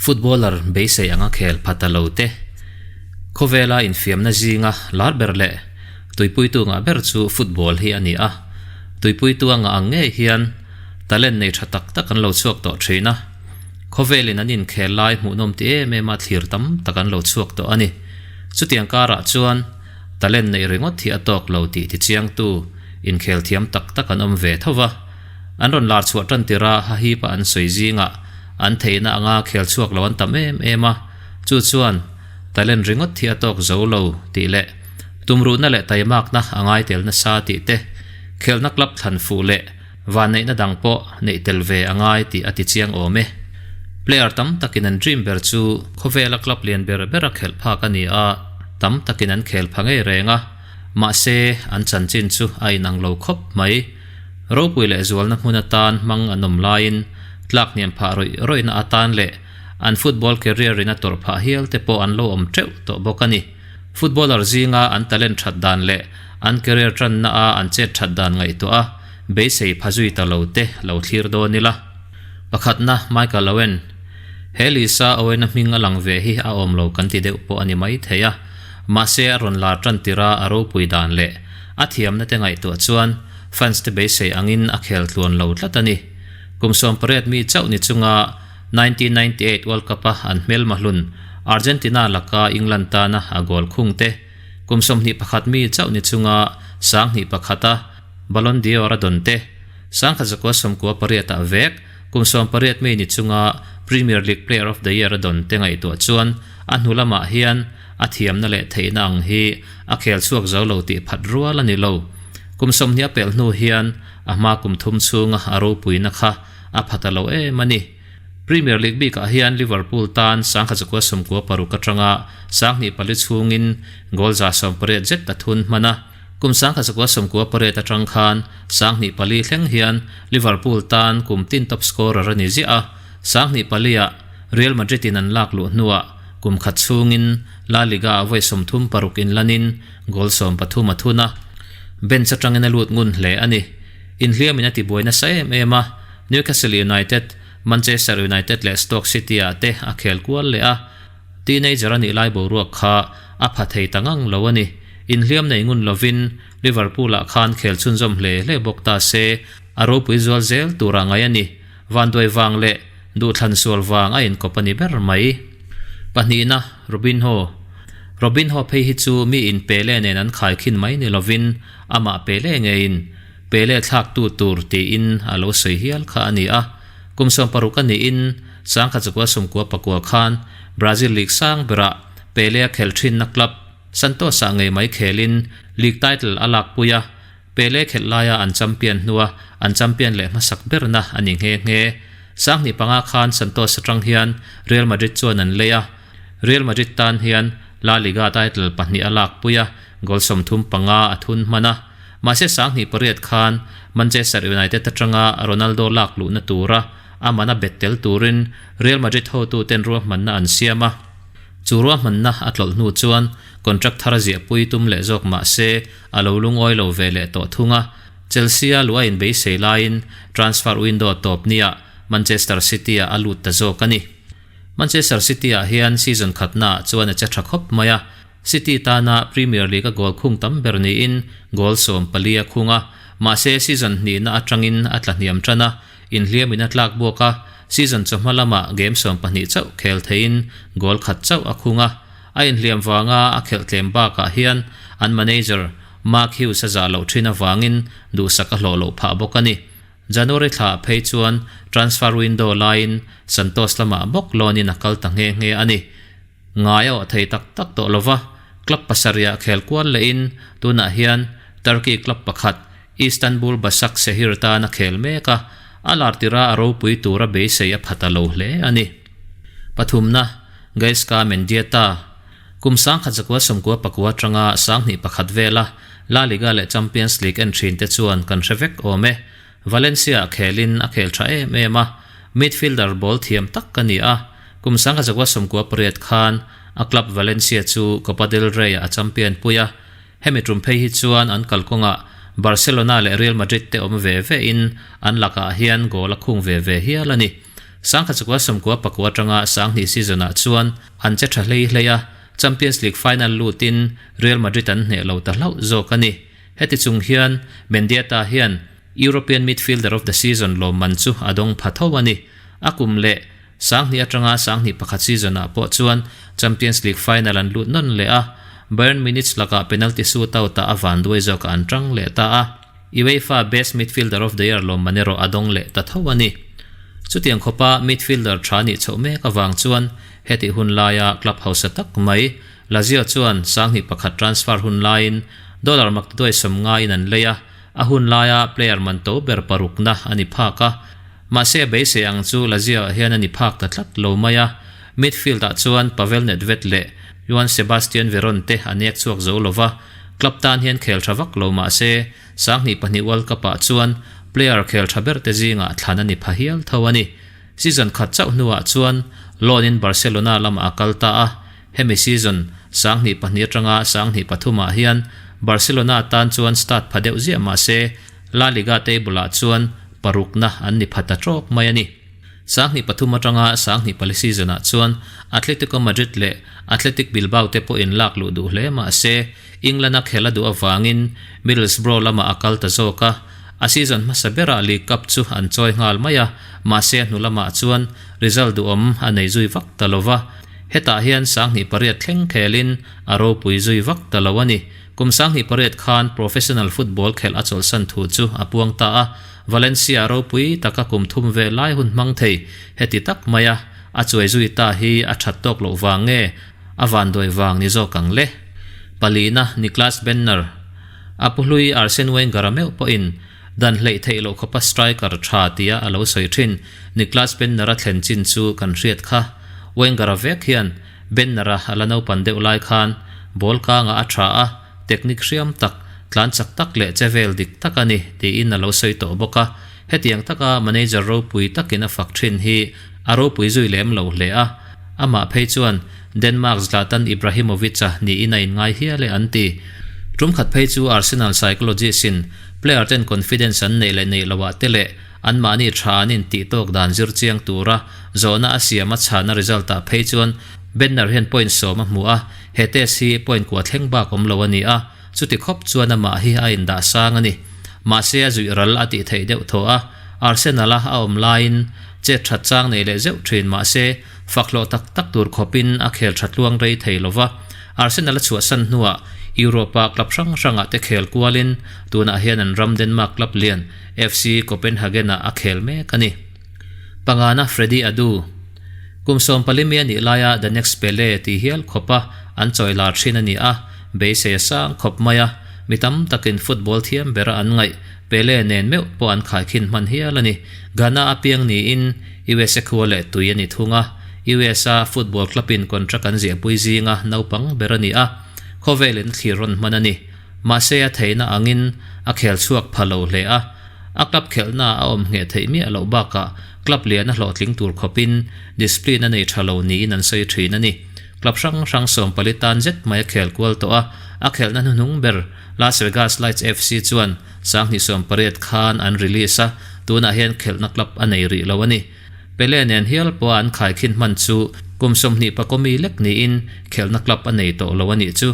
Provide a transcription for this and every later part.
Footballer beisei anga khel pha ta lo te, khawvela infiamna zinga lar ber leh tuipuitu ngah ber chu football hi a ni a. Tuipuitu a ngah ang ngei hian talent nei tha tak tak an lo chhuak tawh thin a. Khawvelin an inkhel lai hmuhnawm ti em em a thlir tam tak an lo chhuak tawh a ni. Chutiang karah chuan talent neih ringawt hi a tawk lo tih tichiangtu inkhel thiam tak tak an awm ve tho va. An rawn lar chhuah tan tirh a hahipa an sawi zingah an theihna anga khel chhuak lo an tam em em a, chu chuan talent ringawt hi a tawk zo lo tih leh tumruhna leh taimakna a ngai tel nasa tih te, khelhna club thlan fuh leh vanneihna dang pawh neih tel ve a ngai tih a ti chiang awm e. Player tam takin an dream ber chu khawvela club lian ber bera khelh phak a ni a, tam takin an khel pha ngei reng a, mahse an chanchin chu a inang lo khawp mai. Ropui leh zualna hmun atan hmang an awm laiin tlak hniam phah rawih rawihna atan leh an football career in a tawrh phah hial te pawh an lo awm teuh tawh bawk a ni. Footballer zinga an talent that dan leh an career tanna a an chet that dan ngaihtuah a beisei pha zui ta lo te lo thlir dawn ila. Pakhatna Michael Owen He Lisa Owen-a hming a lang ve hi a awm lo kan ti deuh pawh a ni mai thei a, mahse a rawn lar tan tirh a a ropui dan leh a thiamna te ngaihtuah chuan fans te beisei angin a khel tluan lo tlat a ni. Kum 18 mi chauh ni chunga 1998 World Cup-a an hmelma hlun Argentina laka England tana a goal khung te, kum 21 mi chauh ni chunga 21 a Ballon d'Or a dawn te, 1998 ah vek kum 18 mi ni chunga Premier League Player of the Year a dawn te ngaihtuah chuan a hnu lamah hian a thiamna leh theihna ang hi a khel chhuak zo lo tih phat rual a ni lo. Kum 20 a pelh hnu hian a hma kum thum chhunga a ropuina kha a pha ta lo em a ni. Premier League bikah hian Liverpool tan 1996 atanga 24 chhungin goal 180 zet a thun hman a. Kum 1998 atang khan 24 thleng hian Liverpool tan kum tin top scorer a ni ziah a. 24 ah Real Madrid in an lak luh hnuah kum khat chhungin La Liga ah vawi 36 inlanin goal 13 a thun a. Bench atangin a lut ngun hle a ni. Inhliamin a tibuai nasa em em a, Newcastle United, Manchester United leh Stoke City ah te a khel kual leh a. Teenager a nih lai boruak kha a pha thei ta ngang lo a ni. Inhliam nei ngun lovin Liverpool ah khan khel chhunzawm hle hle bawk ta se, a ropui zual zel tur a ngai a ni. Vanduai vang leh duhthlan sual vang a inkawp a ni ber mai. Pahnihna, Robinho. Robinho phei hi chu mi in Pele nen an khaikhin mai ni lovin amah Pele ngeiin Pele thlaktu tur tiin a lo sawi hial kha a ni a. Kum 60 a niin 1999 khan Brazil League sang berah Pele a khelh thinna club Santos-ah ngei mai khelin league title a lakpui a. Pele khelh laia an champion hnua an champion leh hmasak berna a ni nghe nghe. 2005 khan Santos atang hian Real Madrid chuan an lei a. Real Madrid tan hian La Liga title pahnih a lakpui a, goal 35 a thun hman a. Mahse 2008 khan Manchester United atanga Ronaldo lak luhna tura a mana bet tel turin Real Madrid hotuten ruahmanna an siam a. Chu ruahmanna a tlawlh hnu chuan contract thar a ziahpui tum leh zawk mah se a lo lungawi lo ve leh tawh thung a. Chelsea-a luh a inbeisei laiin transfer window tawp niah Manchester City-ah a lut ta zawk a ni. Manchester City-ah hian season khatnaah chuan a che tha khawp mai a, City tana Premier League-a goal khung tam ber niin goal 14 a khung a, mahse season hnihna atangin a tla hniam tan a, inhliamin a tlak bawk a, season chawhma lamah game 12 chauh khel theiin goal khat chauh a khung a. A inhliam vanga a khelh tlem bakah hian an manager Mark Hughes a zah loh thin avangin duhsak a hlawh loh phah bawk a ni. January thla phei chuan transfer window laiin Santos lamah bawk loan in a kal ta nghe nghe a ni. Ngai a awh thei tak tak tawh lova, club pasarihah khel kual lehin tunah hian Turkey club pakhat Istanbul Basaksehir tan a khel mek a, a lar tirha a ropui tura beisei a pha ta lo hle a ni. Pathumna, Gaizka Mendieta. Kum 1999 atanga 2001 vela La Liga leh Champions League en thin te chuan kan hre vek awm e. Valencia khelin a khel tha em em a, midfielder ball thiam tak ka ni a. Kum 1998 khan a club Valencia chu Copa del Rey-ah a champion pui a. Hemi tum phei hi chuan an kalkawngah Barcelona leh Real Madrid te awm ve ve in an lakah hian goal a khung ve ve hial a ni. 1994 atanga 2000 season-ah chuan an che tha hlei hlei a, Champions League final lutin Real Madrid an hneh lo ta hlauh zawk a ni. Heti chung hian Mendieta hian European Midfielder of the Season lawmman chu a dawng pha tho a ni. A kum leh 2000 atanga 2001 season-ah pawh chuan Champions League final an lut nawn leh a, Bayern Munich lakah penalty shootout-ah a vanduai zawkah an tang leh ta a. UEFA Best Midfielder of the Year lawmman erawh a dawng leh ta tho a ni. Chutiang khawpa midfielder tha nih chhoh mek avang chuan hetih hun laia club hausa tak mai Lazio chuan 2001 transfer hun laiin dollar maktaduai 50 in an lei a, a hun laia player man to ber parukna a ni phak a. Mahse a beisei ang chu Lazio ah hian a ni phak ta tlat lo mai a, midfield ah chuan Pavel Nedved leh Juan Sebastian Veron te a nek chhuak zo lo va, club tan hian khel tha vak lo mah se 2002 World Cup ah chuan player khel tha ber te zingah thlan a ni pha hial tho a ni. Season khat chauh hnuah chuan loan in Barcelona lamah a kal ta a, hemi season 2002 atanga 2003 ah hian Barcelona tan chuan start pha deuh ziah mah se La Liga table ah chuan parukna an ni pha ta tawk mai a ni. 2003 atanga 2004 season ah chuan Atletico Madrid leh Athletic Bilbao te pawhin lak luh duh hle mah se England a khel a duh avangin Middlesbrough lamah a kal ta zawk a, a season hmasa berah League Cup chu an chawi nghal mai a, mahse a hnu lamah chuan result duhawm a nei zui vak ta lo va, hetah hian 2008 thleng khelin a ropui zui vak ta lo a ni. Kum 2008 khan professional football khelh a chawlhsan thu chu a puang ta a, Valencia ropui taka kum thum ve lai hun hmang thei heti tak maia a chuai zui ta hi a that tawk loh vang nge a vanduai vang ni zawk ang le? Palina Niklas Bendtner, A pu hlui Arsene Wenger-a meuh pawhin dan hleih theih loh khawpa striker tha tia a lo sawi thin Niklas Bendtner-a thlen chin chu kan hriat kha. Wenger-a vek hian Bendtner-a a la naupan deuh lai khan ball kangah a tha a, technique hriam tak, tlan chak tak leh che vel dik tak a ni tiin a lo sawi tawh bawk a. Hetiang taka manager ropui takin a fak thin hi a ropui zui lem lo hle a, amah phei chuan Denmark Zlatan Ibrahimovic-a niin a inngai hial e an ti. Tum khat phei chu Arsenal psychologist-in player ten confidence an neih leh neih loh ah te leh anmahni tha an intih tawk dan zir chiang tura zawhna a siam a chhana result ah phei chuan Bendtner hian point 10 a hmu a, he test hi point kua thleng bak awm lo a ni a, chuti khawp chuan amah hi a indah sang a ni. Mahse a zuih ral a tih theih deuh thaw a, Arsenal-a a awm laiin chet that chang nei leh zeuh thin mahse fak hlawh tak tak tur khawpin a khel tha tluang rei thei lo va, Arsenal a chhuahsan hnuah Europe-a club hrang hrangah te khel kualin tunah hian an ram Denmark club lian FC Copenhagen-ah a khel mek a ni. Pangana Freddy Adu. Kum 14 mi a nih laia The Next Pele tih hial khawpa an chawi lar thin a ni a, beisei a sang khawp mai a, mi tam takin football thiam bera an ngaih Pele nen meuh pawh an khaikhin hman hial a ni. Ghana a piang niin USA khua leh tui a ni thung a, USA football club-in contract an ziahpui zinga naupang ber a ni a, khawvelin a thlir rawn hman a ni. Mahse a theihna angin a khel chhuak pha lo hle a, a club khelhna a awm ngheh theih miah loh bakah club lian a hlawhtling tur khawpin discipline a nei tha lo niin an sawi thin a ni. Club hrang hrang 14 tan zet mai a khel kual tawh a, a khelhna hnuhnung ber Las Vegas Lights FC chuan 2018 khan an release a, tunah hian khelhna club a nei rih lo a ni. Pele nen hial pawha an khaikhin hman chu kum 24 mi lek niin khelhna club a nei tawh lo a nih chu.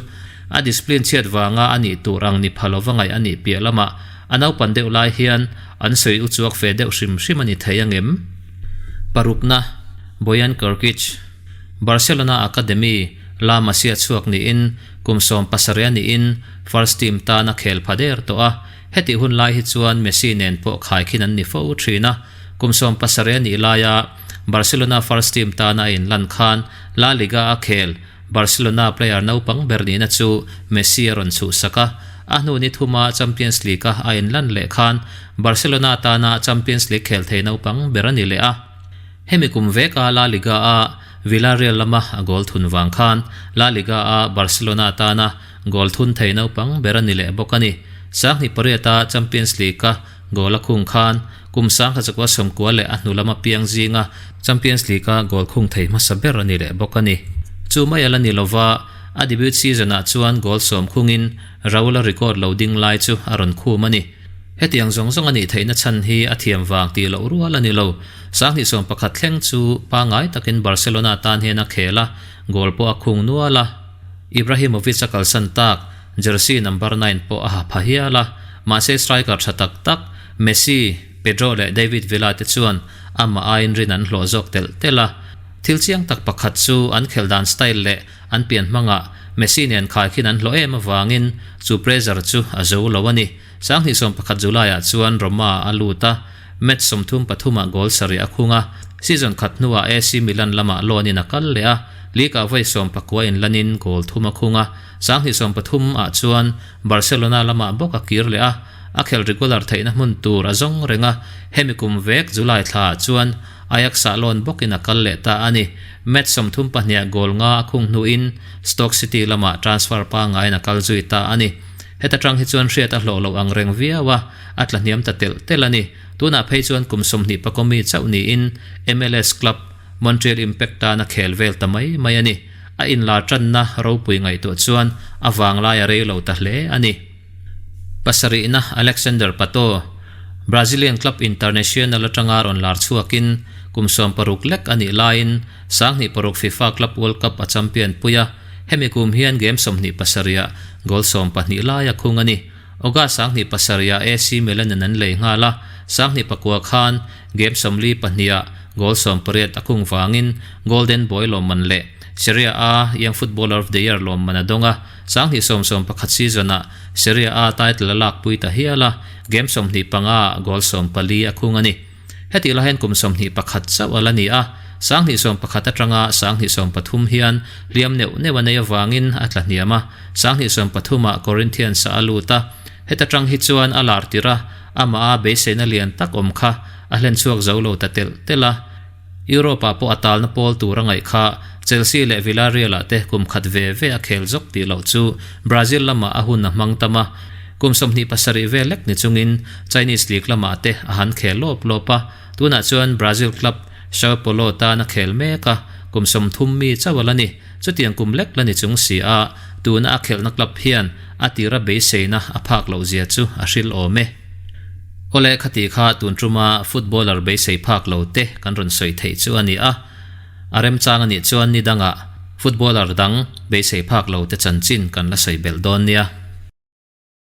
A discipline chhiat vanga a nih tur ang ni pha lova ngaih a nih piah lamah a naupan deuh lai hian an sawi u chuak ve deuh hrim hrim a ni thei angem? Parukna, Bojan Krkic. Barcelona Academy, La Masia chhuak niin kum 17 a niin first team tan a khel pha der tawh a, hetih hun lai hi chuan Messi nen pawh khaikhin an ni fo thin a, kum 17 a nih laia Barcelona first team tana a inlan khan La Liga a khel Barcelona player naupang ber nihna chu Messi a rawn chhuhsak a, a hnu ni thuma Champions League a a inlan leh khan Barcelona tana Champions League khel thei naupang ber a ni leh a. Hemi kum veka La Liga a Villarreal lama a goal thun vang khan La Liga a Barcelona tana goal thun thei naupang ber a ni leh bawk a ni. 2008 a Champions League a goal a khung khan kum 1990 leh a hnu lama piang zinga Champions League a goal khung thei hmasa ber a ni leh bawk a ni. Chu mai a la ni lova, a debut season ah chuan goal 10 khungin Raul a record lo ding lai chu a rawn khum a ni. Hetiang zawng zawng a nih theihna chhan hi a thiam vang tih loh rual a ni lo. 2011 thleng chu pangngai takin Barcelona tan hian a khel a, goal pawh a khung nual a. Ibrahimovic a kalsan tak, jersey number nine pawh a ha pha hial a. Mahse striker tha tak tak Messi, Pedro leh David Villa te chuan amah aiin rin an hlawh zawk telh telh a. Thil chiang tak pakhat chu an khelh dan style leh an pian hmangah Messi nen khaikhin an hlawh em avangin chu pressure chu a zo lo a ni. 2011 July-ah chuan Roma a lut a, match 33 ah goal sarih a khung a, season khat hnuah AC Milan lamah loan in a kal leh a, league-ah vawi 19 inlanin goal thum a khung a, 2030 ah chuan Barcelona lamah bawk a kir leh a, a khelh regular theihna hmun tur a zawng reng a, hemi kum vek July thlaah chuan Ajax-ah loan bawkin a kal leh ta a ni. Match 32 ah goal nga a khung hnuin Stoke City lamah transfer pangaiin a kal zui ta a ni. Heta tang hi chuan hriat a hlawh loh ang reng viau a, a tla hniam ta telh telh a ni. Tunah phei chuan kum 20 pakawmi chauh niin MLS club Montreal Impact tan a khel vel ta mai mai a ni. A inlar tanna ropui ngaihtuah chuan a vanglai a rei lo ta hle a ni. Pasarihna Alexander Pato, Brazilian club Internacional atanga rawn lar chhuakin kum 16 lek a nih laiin 2006 FIFA Club World Cup a champion pui a, Hemi kum hian game 27 ah goal 12 lai a khung a ni. August 2007 ah AC Milan in an lei nghal a, 2009 khan game 42 ah goal 18 a khung vangin Golden Boy lawmman leh Serie A Young Footballer of the Year lawmman a dawng a, 2011 season ah Serie A title a lakpui ta hial a, game 25 ah goal 14 a khung a ni. Hetih lai hian kum 21 chauh a la ni a, 2011 atanga 2013 hian hliam neuh neuh a nei avangin a tla hniam a, 2013 ah Corinthians ah a lut a, heta tang hi chuan a lar tirh a, amah a beiseina lian tak awm kha a hlen chhuak zo lo ta telh telh a. Europe ah pawh a talna pawl tur a ngaih kha Chelsea leh Villarreal ah te kum khat ve ve a khel zawk tih loh chu Brazil lamah a hun a hmang tam a, kum 27 vel lek ni chungin Chinese League lamah te a han khel lawp lawp a, tunah chuan Brazil club Sao Paulo tan a khel mek a, kum 30 mi chauh a la ni. Chutiang kum lek la ni chung si a, tuna a khelhna club hian a tira beiseina a phak loh zia chu a hril awm e. Awle khati kha tun tuma footballer beisei phak lo te kan rawn sawi theih chu a ni a, a remchang a nih chuan ni dangah footballer dang beisei phak lo te chanchin kan la sawi belh dawn nia.